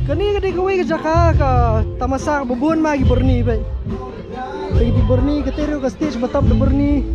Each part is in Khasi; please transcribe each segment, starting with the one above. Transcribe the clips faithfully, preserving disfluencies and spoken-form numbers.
Kane ka dei kawei ka jaka ka tamasa ba bun ma ki byrni beit. Ki byrni, kata ruh ka stage ba tap da byrni.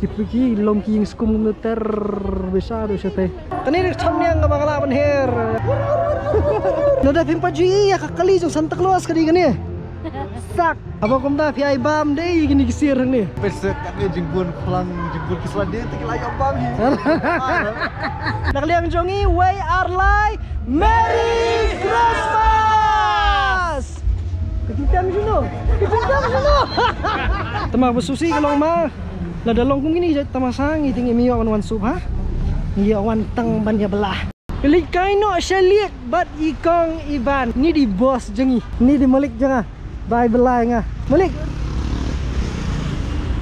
Ki phi ki long ki ïing skum kumno ter, bishar u shatai. Kane dei ka cham niang kaba nga lah ban her. Lada phim pat ju ïohi ïa ka kali jong Santa Claus ka dei kane. Sak. Haba kumta phi ai bam dei kine ki sir hangne. Pese katne jingbun khlang, jingbun ki sla dei te ki la ïoh bam hi. Na ka liang jong ngi, wei ar lai, Merry Christmas! Ka jingtem shuh no. Ka jingtem shuh no. Tama ba susi ka long ma. Lada long kum kine jait tamasa ngi te ngim ïoh ban wan sup ha. Ngi ïoh wan tang ban ïa bylla. Ka leit kai noh sha liek bad i kong Iban. Ni dei boss jong ngi. Ni dei malik jong nga. Bai bylla ïa nga. Malik.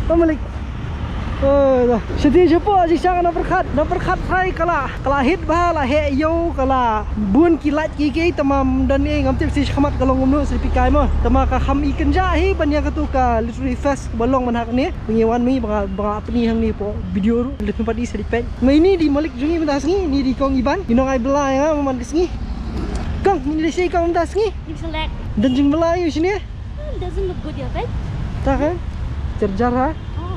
Oh, malik. Oh, dah. Shatei shapoh, shi shang na pyrkhat. Na pyrkhat hai ka la, ka la hit bha, la heh ïew, ka la bun ki lait ki ki, tama ym don ei, ngam tip shi shakhmat ka long kumno, shi phi kai mo. Tama ka kham i kynjah hi ban ïa katu ka literary fest ba long man ha kane. Ngi wan mi ba nga, ba nga pyni hangne hapoh video ruh, leit pynpat i sa dei peit. Ma ini dei malik jong ngi mynta sngi, ini dei kong Iban. I nong ai bylla ïa nga man ka sngi. Kong, ini dei shi kong mynta sngi. Jingselek. Don jingbylla ïa u shane. Hmm, doesn't look good, yeah, right? Ta kan? Jar jar ha. Oh.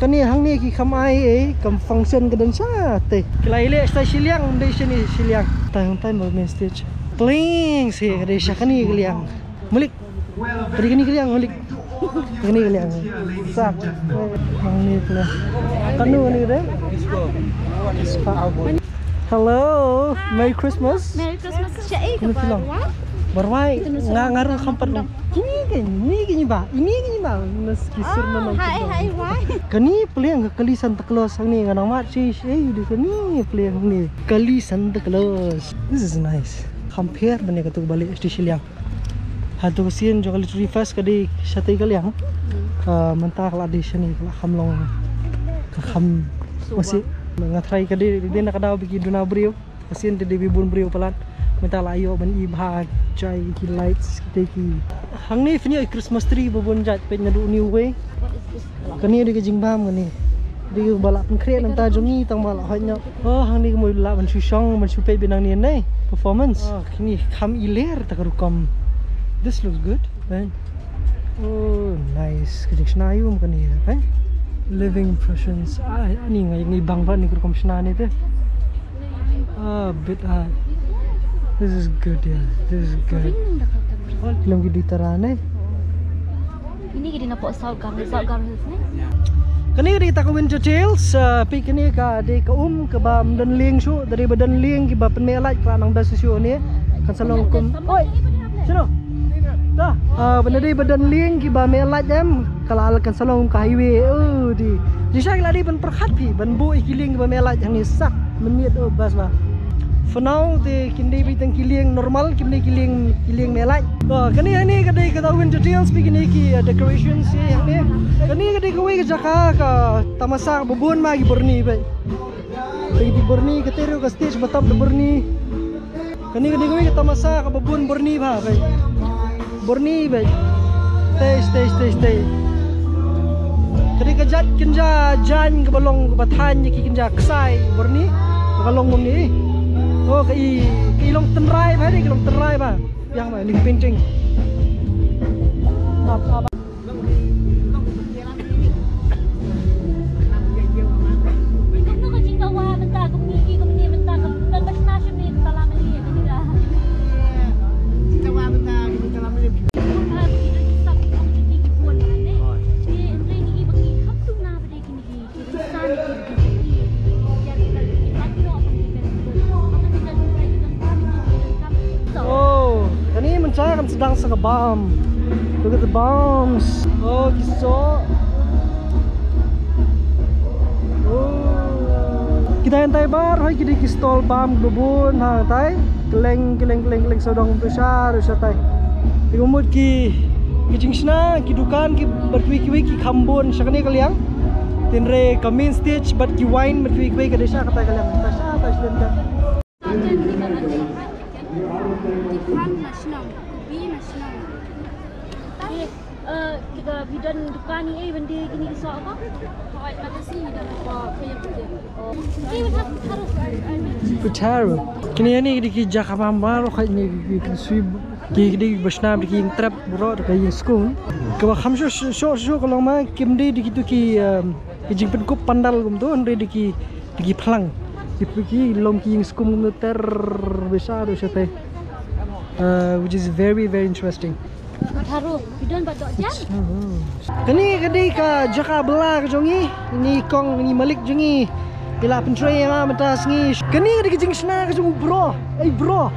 Kane hangne ki kham ai ei, kham function ka don shatei. Ki la ïaleh shatei shiliang, dei shane shiliang. Tai hangtai ma main stage. Pling shi ka dei sha kane ka liang. Malik. Tadi kini kaliang, malik. Kini kaliang. Sak. Ang ni pula. Kanu ni deh. Hello. Merry Christmas. Merry Christmas. Sha eh, kanu ka film. Barwai. Barwai. Nga ngaru kampat. Kini kini kini ba. Ini kini ba. Meski sur menonton. Hai hai wai. Kani peliang kali Santa Claus ang ni, nga nang mat shi shi di kani peliang ni. Kali Santa Claus. This is nice. Compare bane katu balik station liang. Hatu ka sien jong ka Literary Fest ka dei shatei ka liang. Ka mynta ka la dei shane ka la kham long. Ka kham. Masi nga try ka dei dei na ka daw ba ki duna briew. Ka sien te dei ba bun briew palat. Mynta la ïoh ban i bha jai ki lights ki te ki. Hangne phin ïoh i Christmas tree ba bun jait peit naduh new way. Kane dei ka jingbam kane. Dei ba la pynkhreh na ka bynta jong ngi tang ba la hoi noh. Oh, hangne ka mut la ban shu shong ban shu peit ba nangne ne performance. Oh, kine kham i ler ta ka rukom. This looks good, man. Oh, nice. Ka jingshna ïum kane, eh? Living impressions. Ah, ani ngai ngai bang ba ni ka rukom shna ni te. Ah, bit ah. This is good, yeah. This is good. Film ki dei tara ne. Ini ki dei na pok South Gambia, South Gambia Hills ne. Kane ka dei ta ka Winter Tales, ah, phi kane ka dei ka um kaba ym don lieng shuh, da dei ba don lieng kiba pynmeh light ka la nang best shuh ne. Kan sa long kum. Oi. Sino? Da. Ah, ba na dei ba don lieng kiba meh light em, ka la kan sa long ka highway. Oh, dei. Jingshisha ki la dei ban pyrkhat phi ban buh ïa ki lieng kiba meh light hangne sak. Mynmiet, oh, bas ba. For now te kin dei beit tang ki lieng normal, kin dei ki lieng, ki lieng meh light. To, kane hangne ka dei kata Winter Tales, phi kine ki, uh, decorations ïa hangne. Kane ka dei kawei ka jaka ka tamasa ba bun ma ki byrni beit. Phi ki byrni, kata ruh ka stage ba tap da byrni. Kane ka dei kawei ka tamasa kaba bun byrni bha beit. Byrni beit. Tei tei tei tei. Ka dei ka jait kynja jaiñ kaba long kaba thaiñ ïa ki kynja ksai byrni. Ka long kumne. Oh, ka i, ka i long tynrai bha, dei ka long tynrai bha. Ïa ma ni painting. Ap ap. Oh, kane mynta kan sdang sa ka bam. Look at the bums. Oh, ki soh. Oh. Kita hangtai baroh ki dei ki stall bam ba bun hangtai. Kylleng kylleng kylleng kylleng sawdong tu sha tu shatai. Te ka mut ki, ki jingshna, ki dukan, ki bad kiwei kiwei ki kham bun sha kane ka liang. Tynrai ka main stage bad ki wine bad kiwei kiwei ka dei sha kata ka liang. Ta sha ta shlem ka. Eh, kita bidon dukan ni, eh, bende kini iso apa? Hoi, ada sini dah apa, apa yang penting. Ini dah taruh. Potato. Kini ni dei ki jaka ba mbar, khat ni ki, ki sui, ki dei ba shna dei ki ïing trep, bro, dei ki ïing skul. Kaba kham shuh shuh shuh ka long ma kim dei dei kitu ki, em, ki jingpynkup pandal kumtu, hynrei dei ki, dei ki phlang. Ki, ki long ki ïing skul kumtu ter besa do shate. Uh, which is very, very interesting. Taro, bidon bad dok jan. Kane ka dei ka jaka bylla ka jong ngi, ini kong, ini malik jong ngi. I la pyntrei ïa nga mynta sngi. Kane ka dei ka jingshna ka jong u bro. Ei bro.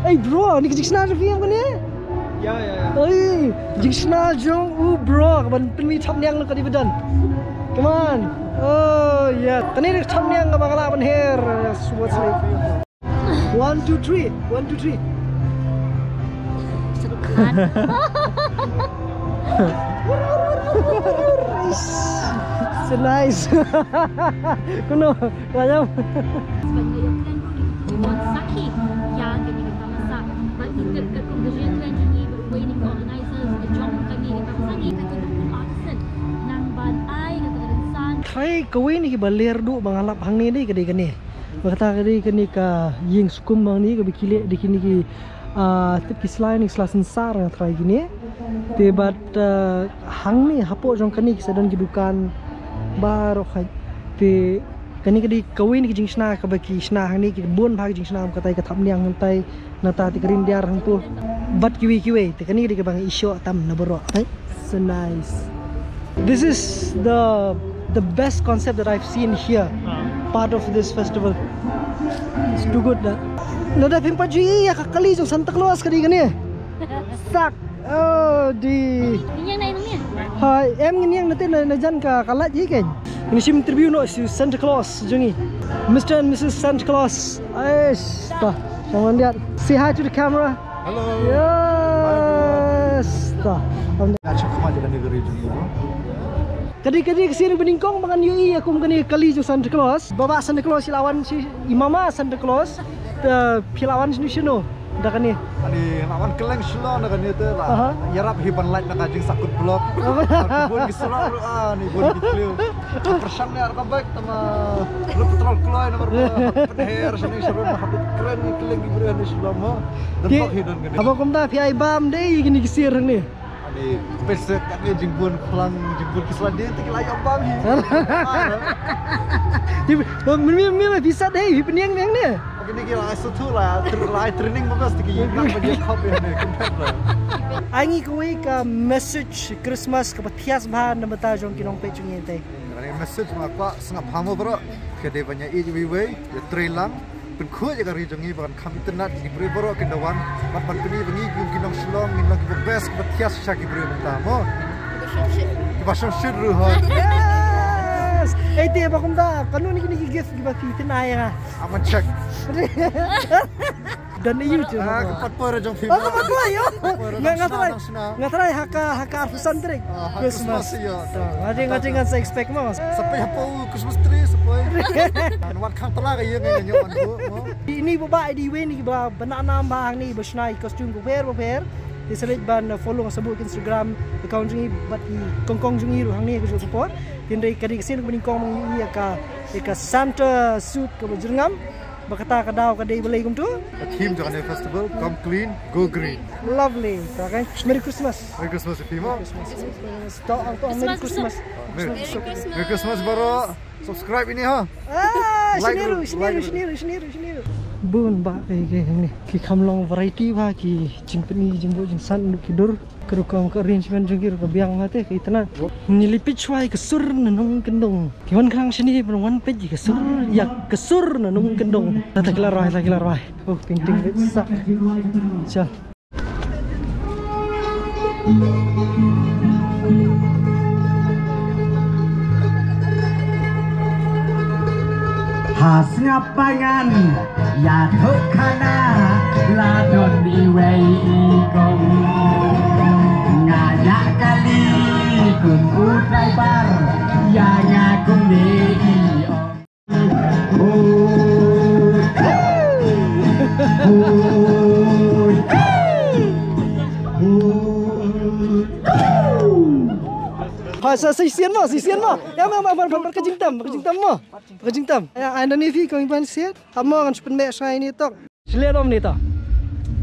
Ei bro, ni ka jingshna jong phi em kane? Ya, ya, ya. Ei, jingshna jong u bro, ka ban pynmih thapniang ka dei bidon. Come on. Oh, yeah. Kane ka thapniang kaba nga la pynher. Yes, what's like? One, two, three. One, two, three. Sedukan. So nice. Kuno, wayam. Sebagai iklan pun sakhi yang kami kita masak. Bagi ke ke kemudian tuan jini berway ni organizers jom kami kita masak ni kami tu artisan nang ban ai kata insan. Thai kawei ni ki baler du ba nga lap hangne dei ka dei kane. Ba kata ka dei kane ka ïing skum hangne kaba ki leh dei kine ki, ah, tip ki sla ni sla sensar nga tharai kine. Te bad, ah, hangne hapoh jong kane ki sa don ki dukan baroh khat. Te kane ka dei kawei na ki jingshna kaba ki shna hangne ki bun bha ki jingshna, kata ka thapniang hangtai, nangta te ka ryndiar hangto. Bad kiwei kiwei te kane ka dei kaba nga ishoh tam na baroh. Hai. So nice. This is the the best concept that I've seen here. Part of this festival. It's too good. Na da phim pat ju ïohi ïa ka kali jong Santa Claus ka dei kane. Sak. Oh, di. Ngin ïeng na ïing ni. Hai, em ngin ïeng na te na, na jan ka, ka lait hi kein. Ngin shim interview noh sha Santa Claus jong ngi. Mister and Missus Santa Claus. Ais, ta. Come on, Dad. Say hi to the camera. Hello. Yes. Ta. Nga check khmat ïa kane ka ri jong ngi, no? Ka dei, ka dei ka sien ba nyngkong ba ngan ïohi ïa kum kane ka kali jong Santa Claus. Baba Santa Claus i la wan shi, i mama Santa Claus. Te phi la wan shano shano da kane? Ani la wan kylleng Shillong da kane te la. Aha. Ïarap hi ban lait na ka jingsakut block. Aha. Ki bun ki surok ruh, ah, ni bun ki kliw. Pyrshang ne ar ka bike tama lu petrol kloi namar ba pynher shane sharum ha bit kren ni kylleng ki briew ni Shillong mo. Dan bok hi don kane. Haba kumta phi ai bam dei kine ki sir hangne. Ani pese kane jingbun khlang jingbun ki sla dei te ki la ïoh bam hi. Ti, mi, mi, mi, phi sat dei, phi pynïeng ne. Kine ki la suthu la, tr-, la training bagus te ki nak ba ïa khop ïa ne, kumta la. Ai ngi kawei ka message Christmas kaba thiah bha na bynta jong ki nongpeit jong ngi te. Kane message ma kwah sngap ha mo bro. Ka dei ban ïa ïeit iwei iwei, ïa trei lang. Pynkhuid ïa ka ri jong ngi ba kan kham itynnad ïa ki briew baroh kin da wan. Bad ban pyni ba ngi kum ki nong Shillong ngin long kiba best kiba thiah sha ki briew mynta mo. Kiba shongshit ruh hoi. Yes. Ei te ba kumta kano ni kine ki gift kiba phi tynai ïa nga. Aman check. Don ïa u tu. Ah, ka pat por jong phi. Oh, ka pat por ïa. Nga, nga try. Nga try ha ka, ha ka arphew san tarik. Ah, ha Christmas. Christmas ïa. Nga jing, nga jing ngan sa expect mo. Sa pei hapoh Christmas tree sa pei. Ngan wan khang tla ka ïa nga ngan wan bu mo. Ini ba ba di wen ni ba ba na nam ba hangne ba shna i costume ba pher ba pher. Te sa leit ban, uh, follow nga sa buh Instagram account jong ngi bad i kongkong jong ngi ruh hangne ka juh ka por. Tynrai ka dei ka sien ka nyngkong ba ngi ïa ka, ïa ka Santa suit kaba jyrngam. Ba kata ka daw ka dei balei kumtu? Ka theme jong kane festival, come clean, go green. Lovely. Ta ka, Merry Christmas. Merry Christmas ïa phi mo. Merry Christmas. To, to, Merry Christmas. Merry Christmas. Merry Christmas baroh. Subscribe ïa ngi ha. Ah, like, shane ruh, shane ruh, shane ruh, shane ruh, shane ruh. Bun ba ki, ki, ki, ki kham long variety ba ki jingpyni, jingbuh, jingsan, ki dur. Ka rukom ka arrangement jong ki ruh ka biang ma te ka itynnad. Ngi lipit shuwa ïa ka sur na nongkyndong. Ki wan khrang shane ban wan peit ïa ka sur, ïa ka sur na nongkyndong. Ta ki la rwai, ta ki la rwai. Oh, ting ting bit sa. Cha. Ha sngap ba ngan ïathuh khana la don iwei i kong. Nga ïa kali kum u driver ïa nga kumne i ong. Sa sa shisien mo, shisien mo. Ïa mo mo mo ka jingtem, ka jingtem mo. Ka jingtem. Ïa ai nda ni phi kong ban siat. Hap mo ngan shu pynmeh shai ni tok. Shisien mo ni tok.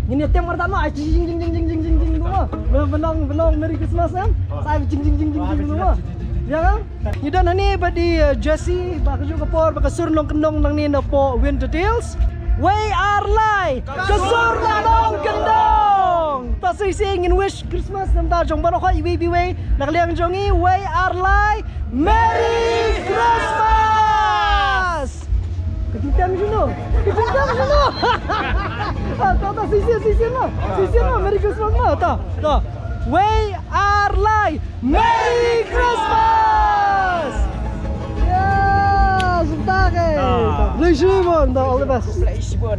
Ngin ïa tem martan mo. Ai jing jing jing jing jing jing jing mo. Benong benong Merry Christmas em. Sa ai jing jing jing jing jing mo. Ïa kan? Ngi don hangne bad i uh, Jesse ba ka juh ka por ba ka sur nongkyndong nangne na poh Winter Tales. Wei ar lai ka sur nongkyndong. Ta shisien ngin wish Christmas namar jong baroh iwei pa iwei na ka liang jong i. Wei ar lai Merry Christmas. Ka jingtem shano? Ka jingtem shano? Ah, ta ta shisien shisien mo. Shisien mo Merry Christmas mo. Ta ta. Wei ar lai Merry Christmas. Yes, tak eh. Bless you, man. All the best. Bless you, man.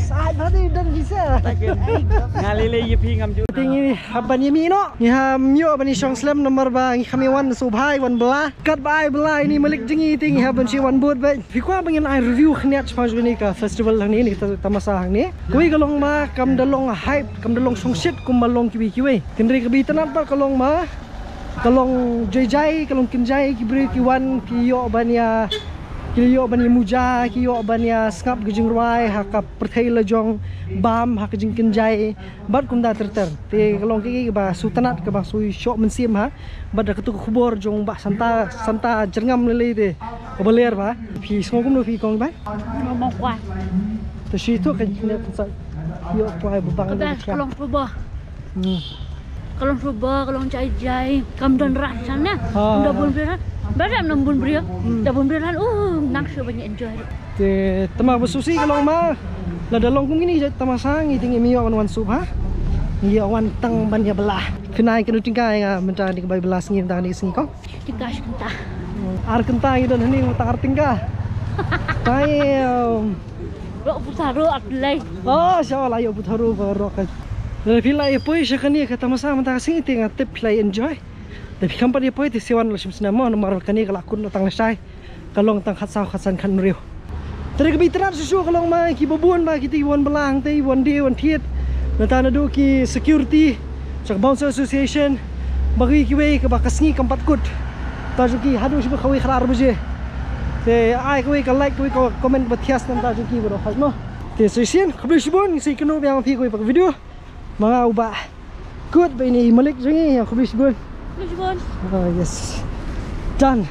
Sa ai ba ni dan bisa. Nga lele ye phi ngam ju. Ting ini haban ye mi no. Ngi ha myo ban i shong slem namar ba ngi kham ïa wan sngewbha wan bylla. Katba ai bylla ini malik jong ngi te ngi hap ban shu wan bud bad. Phi kwah ba ngin ai review khyndiat shaphang jong kane ka festival hangne, ne ka tamasa hangne. Kawei ka long ma kam da long hype, kam da long shongshit kumba long kiwei kiwei. Hynrei kaba itynnad pat ka long ma ka long jai jai, ka long kynjai, ki briew ki wan ki ïoh ban ïa, ki ïoh ban ïa muja, ki ïoh ban ïa sngap ka jingrwai ha ka pyrthei la jong bam ha ka jingkynjai. Bad kumta ter ter. Te ka long kaei kaba sngewtynnat kaba sngewshoh mynsiem ha. Bad da katu ka khubor jong Bah Santa, Santa Jyrngam lei lei te. Kaba ler ba. Phi sngew kumno phi kong ba? Ngam kwai. Te shi tu kan ne kan sa. Ïoh kwai ba bang. Ka best ka long pruba. Hmm. Ka long pruba, ka long jai jai. Kam don rat sana. Ha. Kam don bun bri rat. Ba ram nam bun bri. Hmm. Da bun bri rat. Uh, nang shu ban enjoy. Te tama ba susi ka long ma. Lada long kum kine jait tamasa ngi te ngi ïoh wan wan sngewbha. Ngi ïoh wan tang ban ïa bylla. Pynai kano tyngka ïa nga mynta ni ka bai bylla sngi mynta ni sngi kong. Tyngka shi kynta. Ar kynta ngi don hani mynta ar tyngka. Tai. Rok puta ro at lei. Oh, sha la ïoh puta ro ba rok. Lada phi la ïa poi sha kane ka tamasa mynta ka sngi te nga tip phi la enjoy. Lada phi kam pat ïa poi te sa wan la shim snem mo namar kane ka la kut noh tang lashai. Ka long tang khatsaw khatsan khathynriew. Te kaba itynnad shuh shuh ka long ma kiba bun ba kita ki wan bylla hangta, wan die wan thied. Nangta naduh ki security, sha ka Bouncer Association, ba kiwei kiwei kaba ka sngi kam pat kut. Ta jong ki haduh shuh kawei khatar baje. Te ai kawei ka like, kawei ka comment ba thias nangta jong ki ba dohkhat mo. Te shisien khublei shibun, ngi sa ïakynduh biang ma phi kawei pat ka video. Ma nga u Bah Kut ba ine i malik jong ngi, ïa khublei shibun. Khublei shibun. Oh yes. Done.